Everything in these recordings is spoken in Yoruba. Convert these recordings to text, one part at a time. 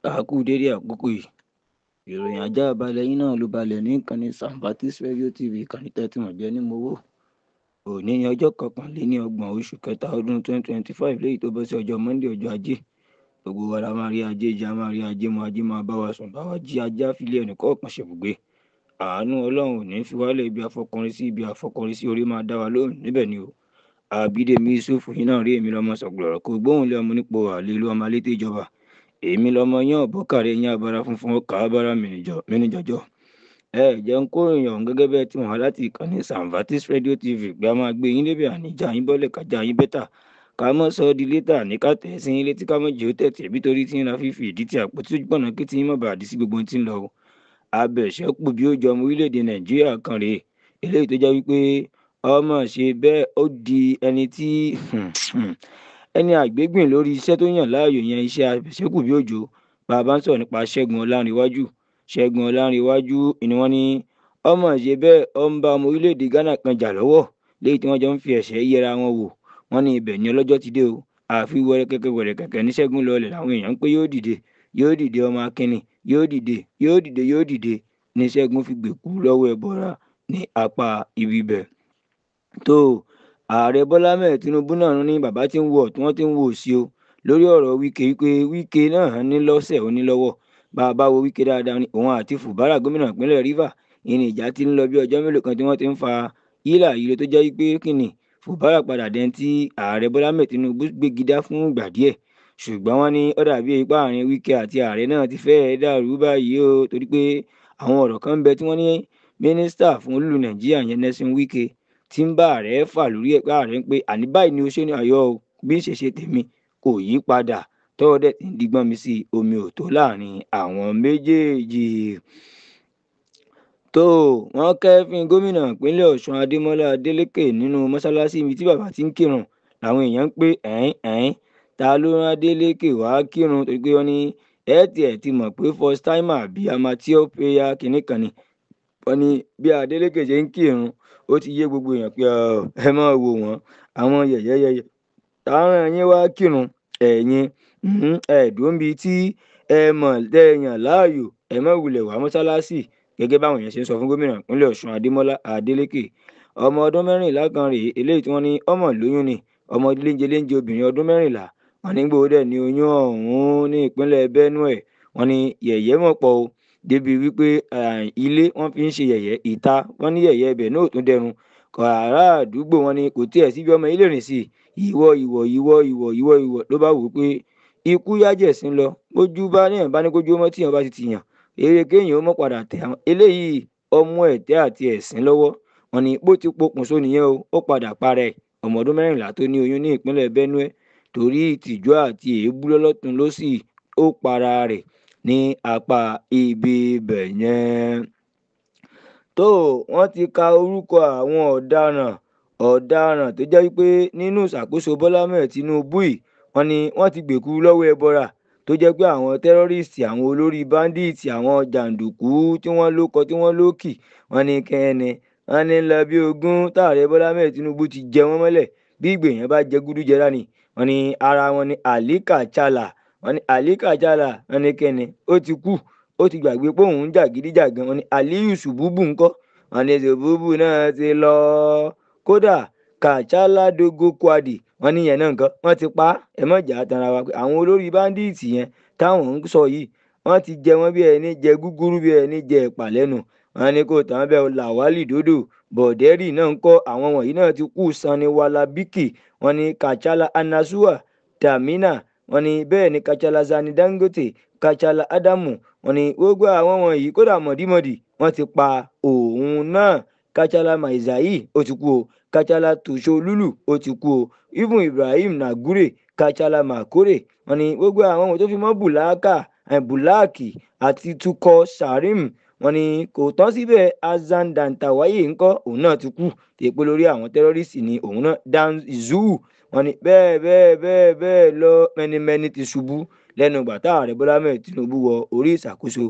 A kú dédé àkókò yìí. Ìròyìn ajábalẹ̀ yín náà ló balẹ̀ ní ìkànnì Sambatis Radio TV, ìkànnì tẹ́tí mọ̀ jẹ́ ní mowó. Òní ní ọjọ́ 31 oṣù kẹta ọdún 2025, léyìí tó bọ́ sí ọjọ́ Monday, ọjọ́ ajé. Gbogbo wa la máa rí ajé jẹ, a máa rí ajé mu, ajé máa bá wa sùn, bá wa jí, ajá fílẹ̀ ẹnì kọ̀ọ̀kan ṣèbùgbé. Àánú Ọlọ́run ò ní fi wálẹ̀, ibi àfọkùnrin sí, ibi àfọkùnrin sí, orí máa dá wa lóhùn níbẹ̀ ni o. Àbídèmí Yusuf yìí náà rí èmi lọ́mọ sọ̀gbọ̀rọ̀ kò gbóhùn lé ọmọ nípò àlè ìlú ọmọ alété ìjọba. Èmi lọmọ yán ọ̀bọ̀kàrẹ̀ yín abara funfun ọkà abara mìnìjọjọ. Ẹ jẹ́ ń kó èèyàn gẹ́gẹ́ bẹ́ẹ̀ tí wọ́n láti ìkànnì Sambatis Radio TV pé a máa gbé yín débẹ̀, àníjà yín bọ́lẹ̀ kájà yín bẹ́tà. Ká mọ́ sọ di létà ní ká tẹ̀ sí yín létí, ká mọ́ jẹ́ ó tẹ̀tì ẹ̀bí torí tí ń ra fífi ìdí tí àpótí gbọ̀nà kí tí yín má bàa dí sí gbogbo ohun tí ń lọ o. Abẹ̀ṣẹ́kù bí ó jọ ọmọ orílẹ̀-èdè Nàìjíríà kan rèé, eléyìí tó jẹ́ wípé ọmọ ṣe bẹ́ẹ̀ ó di ẹni tí ẹni àgbégbìn lórí iṣẹ́ tó yàn láàyò yẹn, iṣẹ́ abẹ̀ṣẹ́kù bí òjò. Bàbá ń sọ̀rọ̀ nípa Ṣẹ́gun Ọlánrewájú. Ṣẹ́gun Ọlánrewájú ni wọ́n ní ọmọ ṣe bẹ́ẹ̀ ó ń bá ọmọ orílẹ̀-èdè Ghana kan jà lọ́wọ́, léyìí tí wọ́n jọ ń fi ẹ̀ṣẹ́ yẹra wọn wò. Wọ́n ní ibẹ̀ ni ọlọ́jọ́ ti dé o. Àfi wẹ́rẹ́kẹ́kẹ́ wẹ̀rẹ̀kẹ̀kẹ́ ní Ṣẹ́gun lọlẹ̀ làwọn èèyàn ń pé yóò dìde, yóò dìde, ọmọ akínni, yóò dìde, yóò dìde, yóò dìde ní Ṣẹ́gun fi gbèkú lọ́wọ́ ẹbọra ní apá ibi ibẹ̀. Tó ààrẹ Bọ́lá Ahmed Tinubu náà ní bàbá tí ń wo ọ̀tún, wọ́n ti ń wo òsì o lórí ọ̀rọ̀ Wike, wípé Wike náà ní lọ́sẹ̀ ó ní lọ́wọ́. Bàbá wo Wike dáadáa ni òun àti Fubara gómìnà ìpínlẹ̀ Rivers ìní ìjà ti ń lọ bí ọjọ́ mélòó kan tí wọ́n ti ń fa hílà hílo tó jẹ́ wípé kíni Fubara padà dẹni tí ààrẹ Bọ́lá Ahmed Tinubu gbégi dá fún ìgbà díẹ̀. Ṣùgbọ́n wọ́n ní ó dàbí ipá àárín Wike àti ààrẹ náà ti fẹ́ẹ́ dàrú báyìí o, torí pé àwọn ọ̀rọ̀ kan ń bẹ tí wọ́n ní mínísítà fún olú Nàìjíríà yẹn Nelson Wike tí ń bá ààrẹ fà lórí ẹ̀, pé ààrẹ ń pé àní báyìí ni ó ṣe ní ayọ̀ o, bí ń ṣe ṣe tèmi kò yí padà, tọ́wọ́ dẹ̀ ti ń digbọ́n mi sí omi ò tó láàrin àwọn méjèèjì. Tó wọ́n kẹ́fín gómìnà ìpínlẹ̀ Ọ̀ṣun Adémọ́lá Adélékè nínú mọ́ṣáláṣí ibi tí bàbá ti ń kírun, làwọn èèyàn ń pé ẹ̀ẹ́n ẹ̀ẹ́n ta ló rán Adélékè wá kírun, torí pé wọ́n ní ẹ̀ tiẹ̀ ti mọ̀ pé first timer àbí amateur prayer kìíní kan ni. Wọ́n ní bí Adélékè ṣe ń kírun ó ti yé gbogbo èèyàn pé ẹ máa wò wọ́n àwọn yẹ̀yẹ́yẹ̀yẹ́ táwọn yín wá kírun, ẹ̀yin ẹ̀ẹ́dùn bíi tí ẹ mọ̀ tẹ̀yàn láàyò, ẹ má wulẹ̀ wá mọ́ṣáláṣí, gẹ́gẹ́ báwọn èèyàn ṣe ń sọ fún gómìnà ìpínlẹ̀ Ọ̀ṣun Adémọ́lá Adélékè. Ọmọ ọdún 14 kan rèé, eléyìí tí wọ́n ní ọmọ lóyún ni, ọmọ léńjẹ léńjẹ obìnrin ọdún 14, wọ́n ní gbòó dẹ̀ ní oyún ọ̀hún ní ìpínlẹ̀ Benue. Wọ́n ní yẹ̀yẹ́ mọ̀ pọ̀ o, débi wípé ilé wọ́n fi ń ṣe yẹ̀yẹ́, ìta wọ́n ní yẹ̀yẹ́ ibẹ̀ náà ò tún dẹrùn. Ará àdúgbò wọn ni kò tiẹ̀ síbi ọmọ ilé rìn sí, ìwọ ìwọ ìwọ ìwọ ìwọ ìwọ ló bá wò ó pé ikú yájẹ̀sín lọ, bójú bá ní ẹ̀ bá ní kójú ọmọ tíyàn bá ti tìyàn, eré kéèyàn ó mọ̀ padà tẹ̀ àwọn eléyìí ọmú ẹ̀tẹ́ àti ẹ̀sín lọ́wọ́. Wọ́n ní bó ti pokùnso nìyẹn o, ó padà parẹ́. Ọmọ ọdún 14 tó ní oyún ní ìpínlẹ̀ Benue torí ìtìjú àti èébú lọ́lọ́tún ló sì ó para rẹ̀ ní apá ibi ibẹ̀ yẹn. Tó wọ́n ti ka orúkọ àwọn ọ̀daràn tó jẹ́ wípé nínú ìṣàkóso Bọ́lá Ahmed Tinubu yìí, wọ́n ní wọ́n ti gbèkú lọ́wọ́ ẹbọra, tó jẹ́ pé àwọn tẹ́rọ́rìstì, àwọn olórí báńdíìtì, àwọn jàǹdùkú tí wọ́n lókọ tí wọ́n lókì, wọ́n ní kẹ́ni wọ́n ní lọ bí ogún táàrẹ Bọ́lá Ahmed Tinubu ti jẹ wọ́n mọ́lẹ̀ bí ìgbèyàn bá jẹ gúdújẹrá ni. Wọ́n ní ara wọn ní Ali Kachala, wọ́n ní Ali Kachala, wọ́n ní kẹ́ni ó ti kú, ó ti gbàgbé pé òun ń jàgídíjàgan. Wọ́n ní Aliyu Sububu ńkọ́, wọ́n ní Sububu náà ti lọ. Kódà Kachala Dogo Kwadi, wọ́n ní yẹn náà nǹkan wọ́n ti pa á. Ẹ má jà tanra wa pé àwọn olórí báńdíìtì yẹn táwọn ń sọ yìí wọ́n ti jẹ wọ́n bí ẹni jẹ gúgúrú, bí ẹni jẹ ẹ̀pà lẹ́nu. Wọ́n ní kò tán bẹ́ẹ̀, Làwálì Dòdò Bọ̀dẹ́rì náà ń kọ́, àwọn wọ̀nyí náà ti kú. Sani Walabiki, wọ́n ní Kachala Anasuwa Damina, wọ́n ní bẹ́ẹ̀ ni Kachala Zani Dangote, Kachala Adamu, wọ́n ní gbogbo àwọn wọ̀nyí kódà mọ̀dímọ̀dì wọ́n ti pa òun náà. Kachala Maizai ó ti kú o, Kachala Tosholulu ó ti kú o, even Ibrahim Nagure, Kachala Makore, wọ́n ní gbogbo àwọn wọ̀nyí tó fi mọ́ Bùlákà Bùláàkì àti Tukọ̀ Sarim, wọ́n ní kò tán síbẹ̀. Azan Dantawaye ńkọ́, òun náà ti kú, èpè lórí àwọn tẹ́rọ́rìsì ni òun náà. Dan Zuu, wọ́n ní bẹ́ẹ̀ bẹ́ẹ̀ bẹ́ẹ̀ bẹ́ẹ̀ lọ, mẹ́nimẹ́ni ti ṣubú lẹ́nu ìgbà tá ààrẹ Bọ́lá Ahmed Tinubu wọ orí ìṣàkóso.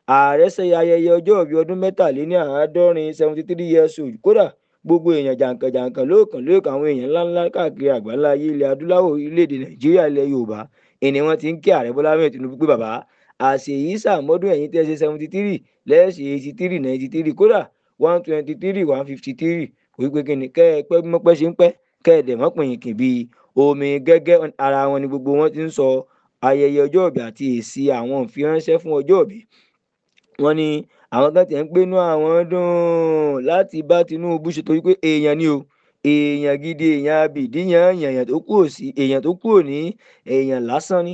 Ààrẹ ṣe ayẹyẹ ọjọ́ ìbí ọdún 73, 73 years old. Kódà gbogbo èèyàn jàǹkànjàǹkàn lóòkàn lóòkàn, àwọn èèyàn ńláńlá káàkiri àgbáńlá ayé, ilẹ̀ adúláwọ̀, orílẹ̀-èdè Nàìjíríà, ilẹ̀ Yorùbá, ìní wọ́n ti ń kí ààrẹ Bọ́lá Ahmed Tinubu pé bàbá Àṣèyí sàmọ́dún ẹ̀yin tẹ́ ṣe 73 lẹ́ẹ̀ṣẹ̀ 83 93 kódà 123 153 wípé kí ni kẹ́ ẹ pẹ́ mọ́pẹ́ ṣe ń pẹ́ kẹ́ ẹ dẹ̀ mọ́ pìyìnkì bíi omi gẹ́gẹ́. Ara wọn ni gbogbo wọn ti ń sọ ayẹyẹ ọjọ́ ìbí àti èsì àwọn ìfiránṣẹ́ fún ọjọ́ ìbí. Wọ́n ní àwọn kan tiẹ̀ ń pinnu àwọn dùn láti bá Tinubu ṣe torí pé èèyàn ni o, èèyàn gidi, èèyàn abìdíyàn, èèyàn tó kúrò sí, èèyàn tó kúrò ní èèyàn lásán ni.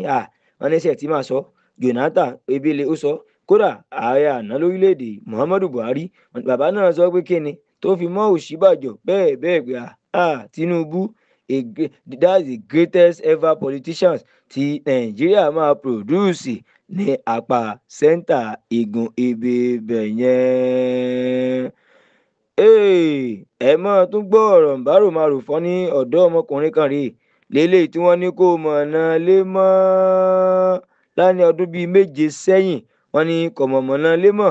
Wọ́n ní sẹ̀ tí màá sọ Jonathan Ebele ó sọ, kódà ààrẹ àná lórílẹ̀‐èdè Muhammadu Buhari bàbá náà sọ pé kíni tó fi mọ́ Ọ̀ṣínbàjò bẹ́ẹ̀ bẹ́ẹ̀ pé Tinubu that's the greatest ever politicians tí Nàìjíríà máa produce ní apá sẹ́ńtà igun ibi ibẹ̀ yẹn. Ẹ máa tún gbọ́ ọ̀rọ̀ ǹbárò-márò fọ́ ní ọ̀dọ́ ọmọkùnrin kan rèé lélẹ́yìí tí wọ́n ní kó mọ̀nà lé mọ́ láàrin ọdún bíi 7 sẹ́yìn. Wọ́n ní kò mọ̀nà lé mọ́,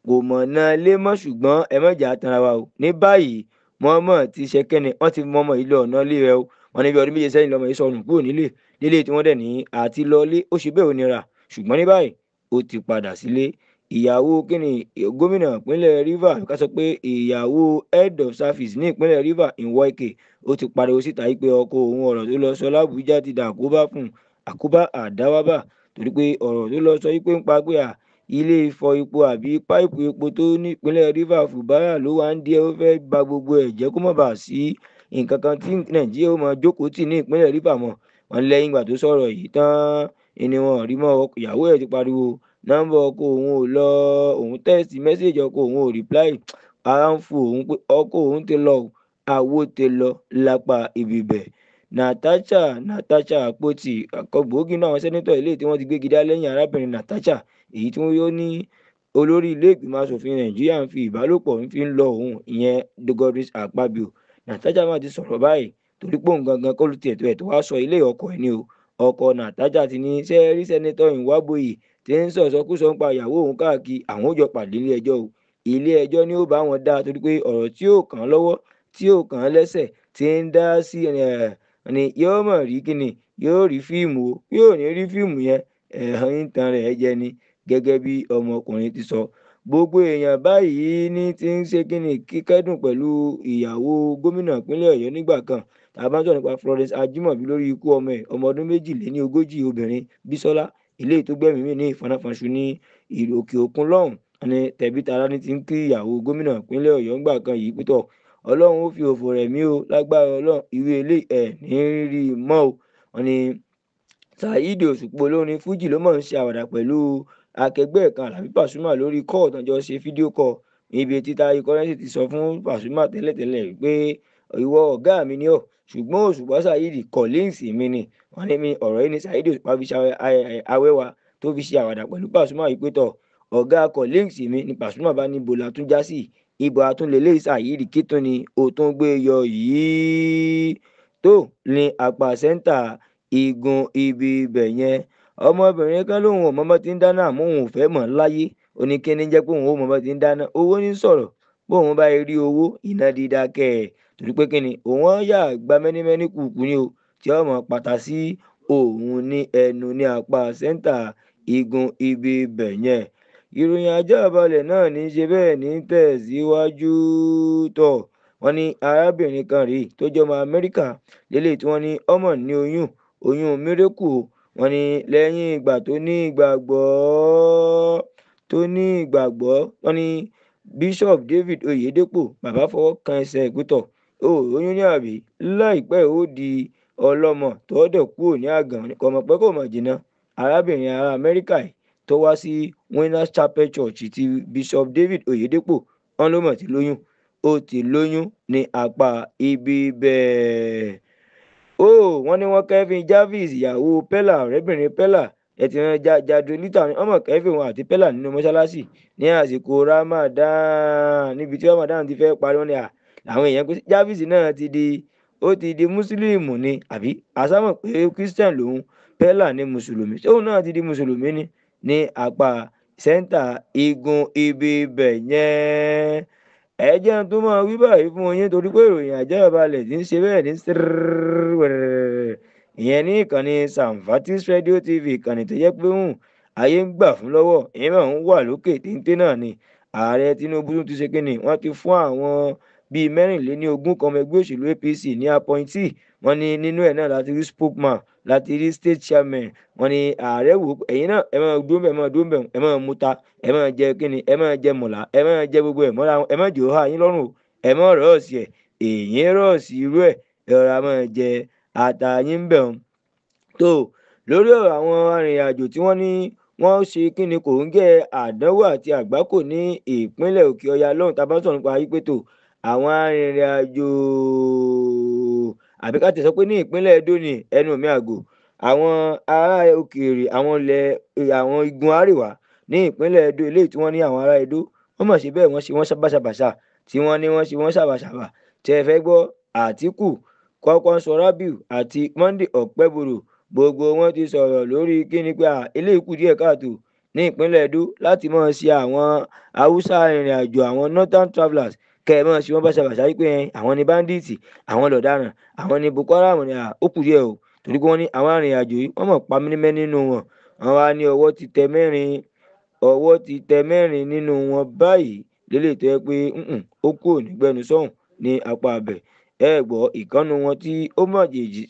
kò mọ̀nà lé mọ́, ṣùgbọ́n ẹ má jà tanra wa o. Ní báyìí wọ́n mọ̀ ti ṣe kẹ́ni, wọ́n ti mọ ọmọ yìí lọ ọ̀nà ilé rẹ o. Wọ́n ní bí ọdún 7 sẹ́yìn lọmọ yìí sọnù kúrò nílé nílé tí wọ́n dẹ̀ ní àti lọlé ó ṣe bẹ́ẹ̀ ò nira, ṣùgbọ́n ní báyìí ó ti padà sílé. Ìyàwó kíni gómìnà ìpínlẹ̀ Rivers, ká sọ pé ìyàwó head of service ní ìpínlẹ̀ Rivers Nweke, ó ti pariwo síta yìí pé ọkọ òun ọ̀rọ̀ tó lọ sọ l'Ábùjá ti dà àkóbá fún àkóbá àdáwábà, torí pé ọ̀rọ̀ tó lọ sọ yìí pé ń pa pé ilé ìfọ epo àbí páìpù epo tó ní ìpínlẹ̀ Rivers Fubara ló wá ń díẹ̀, ó fẹ́ ba gbogbo ẹ̀ jẹ́ kó má bàa sí nǹkan kan tí Nàìjíríà ó máa jókòó tì ní ìpínlẹ̀ Rivers mọ́. Wọ́n lẹ́yìn ìgbà tó sọ̀rọ̀ yìí tán ni wọn rí mọ́ ìyàwó ẹ̀ ti pariwo nọ́mbà ọkọ òun ò lọ, òun tẹ́sì mẹ́sẹ̀jì ọkọ òun ò rìpláì, ara ń fu òun pé ọkọ òun ti lọ, àwo ti lọ lápá ibibẹ̀. Natasha Akpoti ọ̀kan gbòógì náà àwọn sẹ́nítọ̀ ilé tí wọ́n ti gbégi dá lẹ́yìn arábìnrin Natasha, èyí tí wọ́n yóò ní olórí ilé ìgbìmọ̀ asòfin Nàìjíríà ń fi ìbálòpọ̀ ń fi ń lọ òun, ìyẹn Godswill Akpabio. Natasha máa ti sọ̀rọ̀ báyìí torí pé òun gangan kọ́ ló tiẹ̀ tó ẹ̀ tó wá sọ ilé ọkọ ẹ̀ ni o. Ọkọ Natasha ti ní sẹ́ẹ̀rí sẹ́nítọ̀ Nwaboyi tí ń sọ̀sọ́kúsọ ń pa ìyàwó òun káàkiri, àwọn ò jọ pàdé ilé ẹjọ́ o. Ilé ẹjọ́ ni ó bá wọn dá torí pé ọ̀rọ̀ tí ò kàn án lọ́wọ́ tí ò kàn án lẹ́sẹ̀ tí ń dá sí ni yóò mọ̀ rí kíni, yóò rí fíìmù o, yóò ní rí fíìmù yẹn, ẹ̀hán ń tan rẹ̀ jẹ ni gẹ́gẹ́ bí ọmọkùnrin ti sọ. Gbogbo èèyàn báyìí ní ti ń ṣe kíni kíkẹ́dùn pẹ̀lú ìyàwó gómìnà ìpínlẹ̀ Ọ̀yọ́ nígbà kan. Tá a bá ń sọ̀rọ̀ nípa Florence Ajimobi lórí ikú ọmọ ẹ̀, ọmọ ọdún 42 obìnrin Bísọ́lá, eléyìí tó gbẹ̀mí mì ní ìfọnáfọnṣu ní òkè òkun lọ́hùn. Ní tẹ̀bí tará ní ti ń kí ìyàwó gómìnà ìpínlẹ̀ Ọ̀yọ́ ńgbà kan yìí pé tọ̀, Ọlọ́run ó fi òfò rẹ̀ mí o, lágbára Ọlọ́run irú eléyìí ẹ̀ ní rí i mọ́ o. Wọ́n ní Saheed Òṣùpá olórin Fújì ló mọ̀ ń ṣe àwàdà pẹ̀lú akẹgbẹ́ kan Àlàbí Pasuma lórí kọ́ọ̀ tán jọ ṣe fídíò kọ́ ibi tí Taye Currency ti sọ fún Pasuma tẹ́lẹ̀tẹ́lẹ̀ pé ìwọ ọ̀gá mi ni ọ́, ṣùgbọ́n Òṣùpá Saheed colleagues mi ni. Wọ́n ní mi ọ̀rọ̀ yìí ni Saheed Òṣùpá fi ṣe awẹ́wà tó fi ṣe àwàdà pẹ̀lú Pasuma yìí pé tọ̀ ọ̀gá colleagues mi ni. Pasuma bá ní ibo la tún já sí, ibo àtúnlélẹ̀ Saheed kí tún ni ó tún gbé yọ yìí tó ní apá sẹ́ńtà igun ibi ibẹ̀ yẹn. Ọmọbìnrin kan lóun ò mọ bó ti ń dáná àmọ́ òun ò fẹ́ mọ̀ láyé. Oníkíní jẹ́ pé òun ò mọ bó ti ń dáná, owó ní sọ̀rọ̀ bóun bá rí owó iná dídá kẹ̀ ẹ́ torí pé kíni òun yà gba mẹ́nímẹ́ní kùkù ni o tí ọmọ pàtà sí òun ní ẹnu ní apá sẹ́ńtà igun ibi ibẹ̀ yẹn. Ìròyìn ajá balẹ̀ náà ní í ṣe bẹ́ẹ̀ ní tẹ̀síwájú tọ̀. Wọ́n ní arábìnrin kan rèé tó jẹ́ ọmọ Amẹ́ríkà lélẹ́yìí tí wọ́n ní ọmọ ní oyún oyún mírèkù o. Wọ́n ní lẹ́yìn ìgbà tó ní ìgbàgbọ́ wọ́n ní Bishop David Oyedepo bàbá fọwọ́ kan ẹsẹ̀ ìpìtọ̀ o oyún ní àbí láìpẹ́ ó di ọlọ́mọ tó dẹ̀ kúrò ní àgàn kò mọ̀ pé kò mọ̀ jìnnà. Arábìnrin ará Amẹ́ríkà yìí tó wá sí Winners Chapel Church ti Bishop David Oyedepo wọ́n ló mọ̀ ti lóyún, ó ti lóyún ní apá ibi bẹ́ẹ̀. Ó wọ́n ní wọ́n Kevin Jarvis ìyàwó Pella ọ̀rẹ́bìnrin Pella ẹtì rán Jadrolita ọmọ Kevin wọn àti Pella nínú mọ́ṣáláṣí ní àsìkò Ramadan níbi tí Ramadan ti fẹ́ parí wọn ni àwọn èèyàn pé Jarvis náà ti di ó ti di mùsùlùmí ni àbí àsámọ̀ pé Christian lòun Pella ní mùsùlùmí ṣé òun náà ti di mùsùlùmí ni ní apá sẹ́ńtà igun ibi ibẹ̀ yẹn. Ẹ jẹ́ n tó máa wí báyìí fún yín torí pé ìròyìn àjẹ́ balẹ̀ tí ń ṣe bẹ́ẹ̀ ní sírẹ́rẹ́rẹ́ ìyẹn ní ìkànnì Samfatis Radio TV, ìkànnì tó jẹ́ pé Ayé ń gbà fún lọ́wọ́, ìmọ̀ ń wà lókè téńté náà ni. Ààrẹ Tinubu tún ti ṣe kíni, wọ́n ti fún àwọn bíi 24 kan ọmọ ẹgbẹ́ òṣèlú APC ní appointee. Wọ́n ní nínú ẹ̀ náà láti rí spokesman, láti rí state chairman. Wọ́n ní ààrẹ wò ẹ̀yin náà ẹ máa dúró bẹ̀, ẹ máa dúró bẹ̀, ẹ máa muta, ẹ máa jẹ kíni, ẹ máa jẹ mọ̀lá, ẹ máa jẹ gbogbo ẹ̀ mọ́ra, ẹ má jò ó há yín lọ́rùn o, ẹ má rọ́ọ̀sì ẹ̀, èyí rọ́ọ̀sì irú ẹ̀, ẹ rọra máa jẹ ata yín bẹ̀ ọ́n. Tó lórí ọ̀rọ̀ àwọn arìnrìn-àjò tí wọ́n ní wọ́n ṣe kíni kò ń gẹ́ àdánwò àti àgbákò ní ìpínlẹ̀ Òkè Ọya lọ́hùn, tá a bá sọ̀rọ̀ nípa wípé tó àwọn arìnrìn-àjò àbí ká tẹ̀ sọ pé ní ìpínlẹ̀ Edo ní ẹnu mi àgò, àwọn ará òkèèrè, àwọn ilẹ̀ àwọn igun àríwá ní ìpínlẹ̀ Edo eléyìí tí wọ́n ní àwọn ará Edo wọ́n mọ̀ sí bẹ́ẹ̀, wọ́n ṣe wọ́n bàṣàbàṣà tí wọ́n ní wọ́n ṣe wọ́n ṣàbàṣàbà. Tẹ́ ẹ fẹ́ gbọ́, Àtíkù, Kwankwaso Rabiu àti Monday Ọ̀pẹ́bòrò gbogbo wọn ti sọ̀rọ̀ lórí kíni pé eléyìí kù díẹ̀ káàtó ní ìpínlẹ̀ Edo láti máa ṣe àwọn Haúsá arìnrìn-àjò, àwọn northern travellers, kẹ́ ẹ máa ṣe wọ́n bàṣàbàṣà wípé àwọn ni bandits, àwọn lọ̀daràn, àwọn ni Boko Haram ni ó kù díẹ̀ o. Torí pé wọ́n ní àwọn arìnrìn-àjò yìí wọ́n mọ̀ pa mímẹ́ nínú wọn. Wọ́n wá ní ọwọ́ ti tẹ mẹ́rin, ọwọ́ ti tẹ mẹ́rin nínú wọn báyìí lélẹ̀ tó yẹ pé ó kúrò nígbẹ́nu sọ́hùn ní apá abẹ. Ẹ gbọ́, ìkànnù wọn tí ó mọ̀ jèjì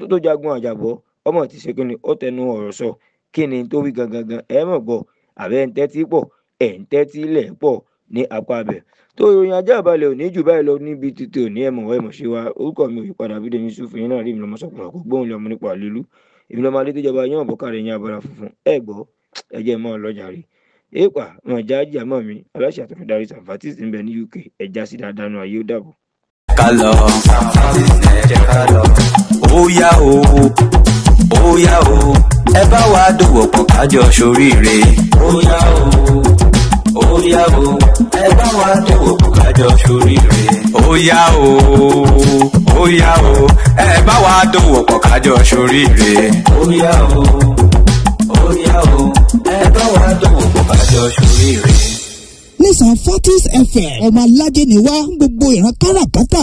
tó jagun àjàbọ́ ọmọ ti ṣe kíni, ó tẹnu ọ̀rọ̀ sọ kíni tó wí gangan gan, ẹ mọ̀ gbọ́, àbẹ́ ń tẹ́tí pọ̀, ẹ̀ ń tẹ́tí lẹ̀ pọ̀ ní apá abẹ. Tó ìròyìn ajá balẹ̀ òní jù báyìí lọ níbi títí òní. Ẹ̀mọ̀ ẹ̀mọ̀ ṣe wa, orúkọ mi ò yí padà, Bídèmí Yusuf yín náà rí mi lọ́mọ sọkùnrin kò gbóhùn lé ọmọ nípa àlélú, èmi lọ́mọ alẹ́ tó jọba yán ọ̀bọ̀kàrẹ̀ yín abara funfun. Ẹ gbọ́, ẹ jẹ́ mọ́ ọ lọ́jà rí èèpà wọn já jàmọ́ mi aláṣẹ àtọ̀fẹ́darí Sanfatis ń bẹ ní UK. Ẹja sí dáadáa nù ayé, ó dàbọ̀. Ká lọ, ẹ jẹ́ ká lọ. Ó yá o, ó yá o, ẹ bá wa dòwò pọ̀ kájọ ṣoríire. Ó yá o, ó yá o, ẹ bá wa dòwò pọ̀ kájọ ṣoríire. Ó yá o, ó yá o, ẹ bá wa dòwò pọ̀ kájọ ṣoríire. Ó yá o, ó yá o, ẹ bá wa dòwò pọ̀ kájọ ṣoríire. Ní Sanfatis FM, ọmọ alájẹ ni wá, gbogbo ìran káràkátà.